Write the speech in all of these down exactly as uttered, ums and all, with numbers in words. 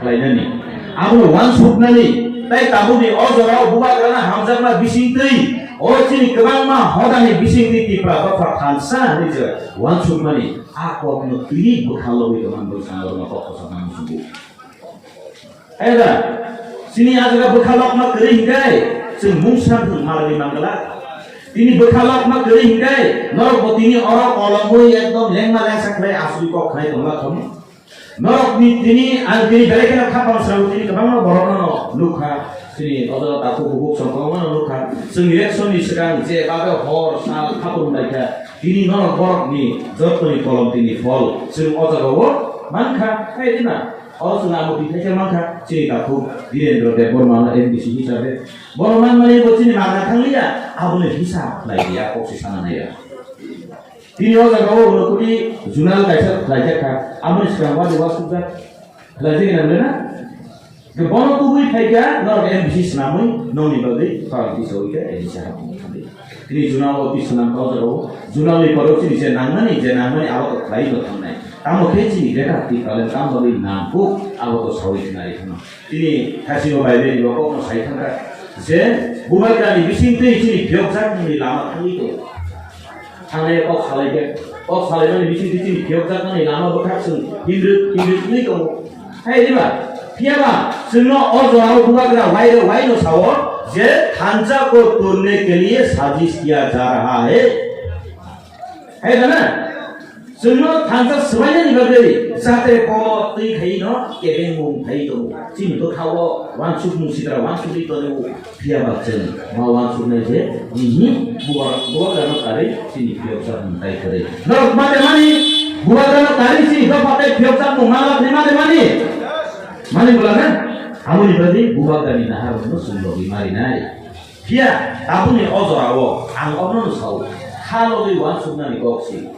khlainani, abono uansuknani, tai tabukni o jorao bubagrano hamjakma bisingtwi, o chini kwbangma hodani bisingtwi Tipra dopha thansa hwnwi je uansukmani, a kokno twi bwkha logwi tongmani bwskango rwma kok kwchangma muchungo. Eda, chini a jaga bwkha lokma kwrwi hinkhe chwng mungsa thwng ma rwgwi mangala. Tini bwkha lokma kwrwi hinkhe norok bo tini oro kolomwi ekdom lengma lengsa khlai asugwi kok khlai tongma thangma. Norokni tini ang tini belai kheno khapang srang tini kwbangma borokno nukha. Chini odo takhuk bukhuk song kwbangma nukha. Chwng election ni swkang je babe hor sal khapung laikha. Tini norok borokni jottoni kolom tini phol. Chwng o jagao mankha. Hai dina. O chwng amo twi thaisa mankha. Chini takhuk Birendra Debbarma no M D C hisabe. Bono manmani bo chini magna thangliya. Aboni hisab khlai ya kok se sana naiya. Tini o jaga o uno koti junal kaisa khlaijak kha. Aboni swkang wadi wasukjak. Khlaijak nang le na? Ke bono tubui phaikha, norok M D C swnamwi, nongni bagwi, parang tisa wikha, M D C hapung thangwi. Tini junal o tisa nang kau jaga o, junal ni parok chini je nangmani, je nangmani abo to khlai no thangnai. Tamo khe chini greater Tipraland tam bagwi nangkuk, abo to sawi khnari khano. Tini thasingo bai bai ni bo kokno sai thangkha. Je bubagrani bisingtwi chini phiyokjakmani lama thangwi tongo. Thangnai kok salai khe, kok salaimani bisingtwi chini phiyokjakmani lama bwkhak chwng himrwk himrwk wngwi tongo. Hai diba? Phiyaba chwngno o jorao bubagra wairo waino sao je thansa ko turne ke liye sajish kiya ja raha hai. Hai da na? Chwngno thansa swbainani bagwi jate kolo twi khaino kebengmung phai tongo. Chini bwkhao wansukmung sitra wansugwi tongo. Phiyaba chwng ma wansuknai je nini bubagrano karwi chini phiyoksa mung tai kwrwi. Norok mate mani bubagrano karwi chini dopha tei phiyoksa mung ma lapni mate mani. Mani bwlana? Aboni bagwi bubagrani naharmungno chwng logwi marinai. Phiya tabukni o jorao ang omono sao, kha logwi wansuknani kok si.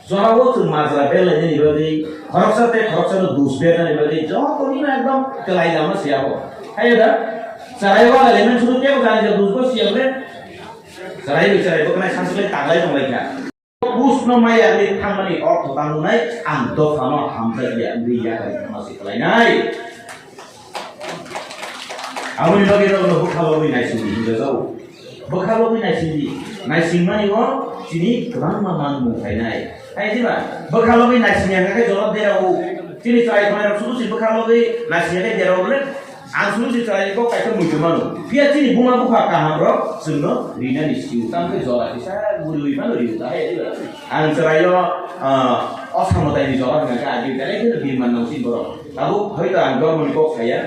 Jorao chwng majra belainani bagwi, khoroksa tei khoroksano dus bernani bagwi joto nino ekdom kwlai lama se abo. Hayo da? Chwrai wala lemon suru tebo jani ja dus bo siyam le. Chwrai bai chwrai bo kwnai sansi bai tanglai tonglaikha. Busno maya ri thangmani ortho tangnai ang dophano hamjakya wngwi yakari thangma se kwlainai. Aboni bagwi norokno bwkha bagwi naisingdi hinwi rwjao. Bwkha bagwi naisingdi. Naisingmani o chini kwbangma manmung phainai. Hai diba? Bwkha bagwi naisingya khe jora derao. Chini chwrai thangnairok sudu si bwkha bagwi naisingya khe derao le. Ang sudu si chwrai kok kaisa muitu mano. Phiya chini buma bupha kaham rok chwngno rinani siu. Tamo khe jora kisa guriwi mano riu ta hai diba? Ang chwraio, ah, osamwtaini jora hwnka khe agi belai kheno birman nang chini borok. Tabuk hoito ang dormoni kok saya.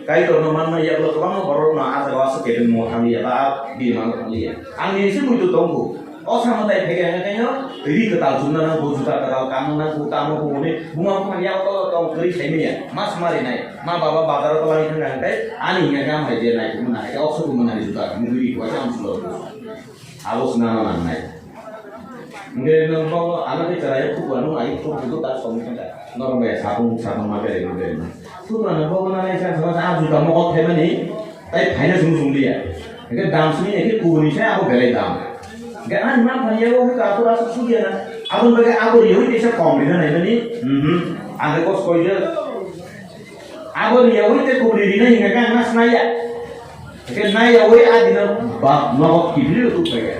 Kaitorno manma yagulo kwbangma borokno ah jagao aswk kebengmo thangliya ba birmanno thangliya. Ang nini se muitu tongkhu. O samwtai phege hwnka khe no ri kwtal chumna nang bo juta kwtal kanna nang bo tamo bo hwnwi buma bupha yago tolo tong kwrwi saimanya. Mas marinai. Ma baba bazaro tolani thangna hwnka khe ani hwnka khe amhai je nai thumna hai khe oksok mwnani juta mugwi ri kwa jang sulo. Abo swnamna nangnai. Hingke nwng bono ano khe chwraio khukla nung ai khuk khuk ta song khe ta. Norok bai sapung sapung ma bere bere. Khukla no bono nanai sa sa a juta mokol phaimani tai phaina sung sung liya. Hingke dam sini hingke kubuni sai abo belai dam. Hingke ani ma phani yago hingke atur asuk suk ya na. Aboni bagwi abo riyo hingke sa kom rina naimani. Mhm. Ang khe kos koi je. Abo riyo hingke kubuni rina hingke ang na snaya. Hingke naiyawi a dino ba nogo kiphilwi rw tuklaikha.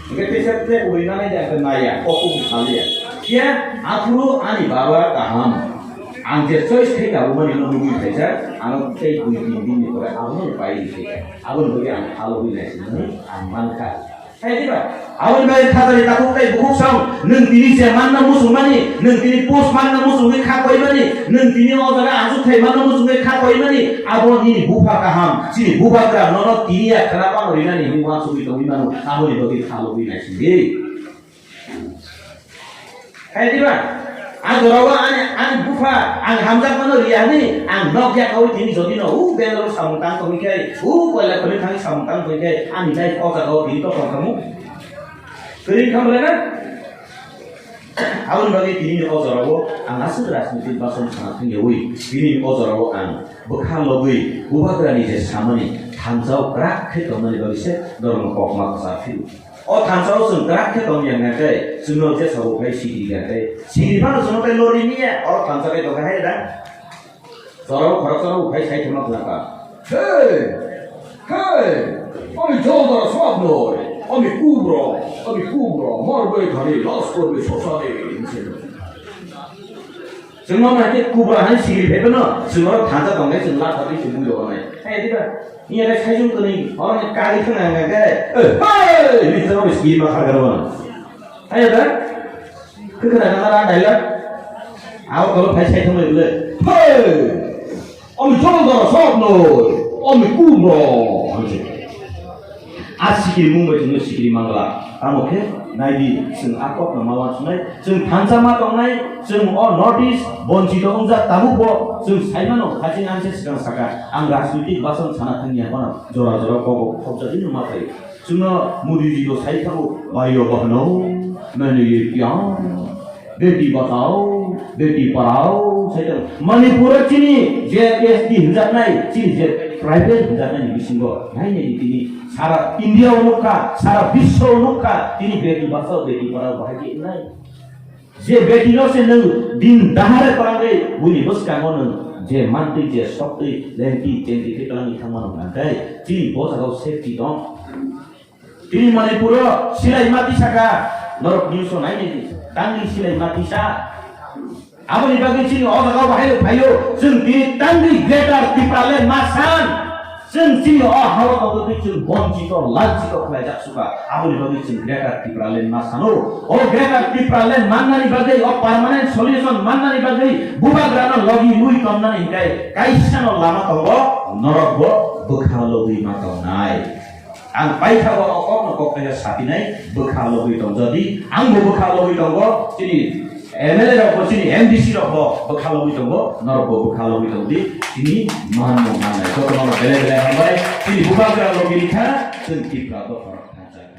Hingke teisa tle uri nanai de hingke naiya, kok kok saliya. Phiya aphuru ani baba kaham. Ang je choice khe kabumani no nugwi phaijak, ano tei dui tin din ni pore abono pai rw phaikha. Aboni bagwi ang phalogwi naisinani ang mankha. Hai diba? Aboni bagwi khatari takhuk tei bukhuk song, nwng tini je manna muchungmani, nwng tini post manna muchungwi kha koimani, nwng tini o jaga achukthai manna muchungwi kha koimani, abo nini bupha kaham, chini bubagra nono tini ya khna pano rinani hinwi uansugwi tongwi mano, aboni bagwi kha lobwi naisingdi. Hai diba? Ang jorao ani, ani bupha, ang hamjakmano riya hwnwi, ang nok yakhao tini jodi no, u Bangalore samung tang tongwi khe, u koila khwlwi thangwi samung tang tongwi khe, ani life o jagao tini to tong thango. Kwrwi kha bwlai na? Aboni bagwi tini o jorao ang aswk rajnitik bason sana thangyawi, tini o jorao ang bwkha logwi bubagrani je samani thansa o kwrak khe tongmani bagwi se norokno kokma kwchar phio. O thansa o chwng kwrak khe tong ya hwnkhe, chwngno je sabo khai sikri ya khe, sikri phano chwngno tei lori niya, oro thansa khe tongkha hai da? Chorao khoroksa rok phai sai thangma khlaka. Hey! Hey! Ami jol dara swab noi. Ami kubra. Ami kubra. Mar bai thani las korbe sosani. Chwng no nai khe kubra hai sigiri phai phano chwng oro thansa tong nai chwng la thani chwng bui rok nai. Hai diba? Ni ere sai jung kani. Oro ni kari thang nai nai khe. Hey! Ni chwng sigiri ma kha garo. Hai da? Khe khna na ra dai la. Abo kolo phai sai thang nai le. Hey! Ami jol dara swab noi, ami kubra. A sikiri mung bai chwngno sikiri mangla. Tamo khe naidi chwng a kokno ma wansuknai, chwng thansa ma tongnai, chwng o North East bonchito wngjak tabukbo chwng saimano haching anse swkang saka ang rajnitik bason sana thangya phano jora jora kobo khopjagwino ma phaio. Chwngno Modi ji bo sai thango, "Bhaiyo bahno, maine ye kya? Beti bachao, beti padhao," sai thango. Manipur o chini je S D hinjaknai, chini je private hinjaknai ni bisingo, nai nai tini sara India o nukha, sara biswa o nukha, tini beti bachao, beti padhao bahai khe nai. Je beti no se nwng din dahare twlangwi buini bwskango nwng je mantwi je soktwi lengtwi chengtwi khe twlangwi thangmano hwnkhe chini bo jagao safety tong. Tini Manipur o silai ma tisa kha, norok news o nai nai di, tangwi silai ma tisa. Aboni bagwi chini o jagao bahai rok phaio, chwng tini tangwi Greater Tipraland ma san. Chwng chini o hao tongwi chwng bonchito, lanchito khlaijak suka. Aboni bagwi chwng Greater Tipraland ma sano. O Greater Tipraland mannani bagwi, o permanent solution mannani bagwi bubagrano logi ui tonnani hinkhe kaisano lama tongo, norok bo bwkha logwi ma tongnai. Ang paithago o kokno kok kaisa sapinai, bwkha logwi tong. Jodi ang bo bwkha logwi tongo, chini M L A rok bo, chini M D C rok bo bwkha logwi tongo, norok bo bwkha logwi tong di, chini manmo mannai. Jotono belai belai hambai, chini bubagra logi rikha, chwng Tipra dopha rok thansa.